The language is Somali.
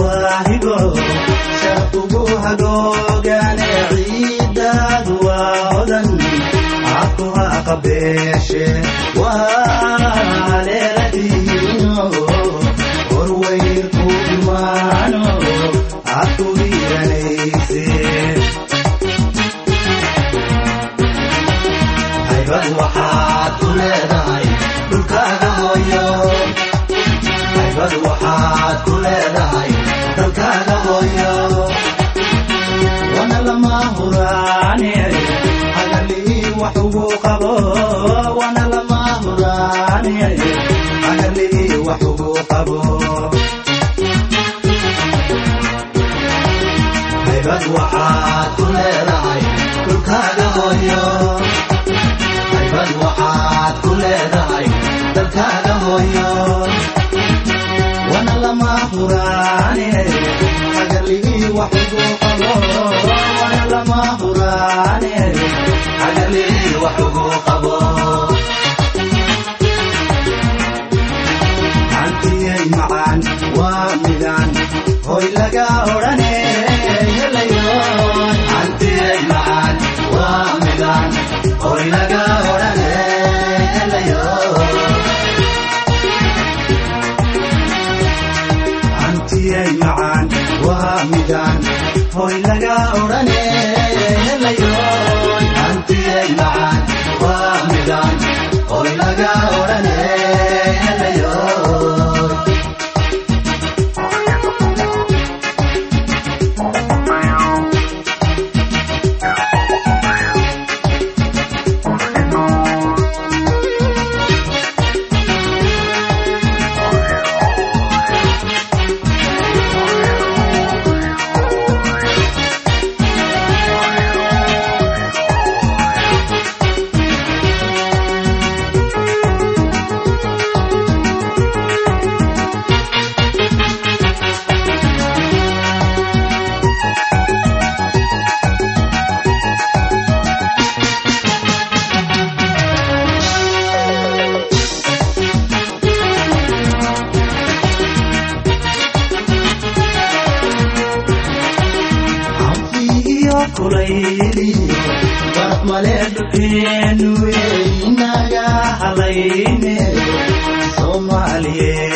Waa hibo sharaf ugu hagoogane, ciidaadu waa hodan cadkuha qabeeshe, waa haleeladiino horweyrku imaano cadku hiiranayse. Haybad waxaad ku leedahay dhulkaaga hooyo, haybad waxaad ku leedahay dalkaaga hooyo, wana lama huraane hagarlii wax ugu qabo, wana lama huraane hagarlii wax ugu qabo. Haybad waxaad ku leedahay dhulkaaga hooyo, haybad waxaad ku leedahay dalkaaga hooyo, wana lama huraane hagarlii wax ugu qabo, wana lama huraane hagarlii wax ugu qabo. Hantiyay macaan waa midaan hoy laga odhane helayo, hantiyay macaan waa midaan hoy laga odhane helayo, hantiyay macaan waa midaan hoy laga odhane helayo, hantiyay macaan waa midaan hoy laga odhane helayo. Anfiyo kulayliyo baraf male dhulkeenu, inaga halayne Soomaaliye.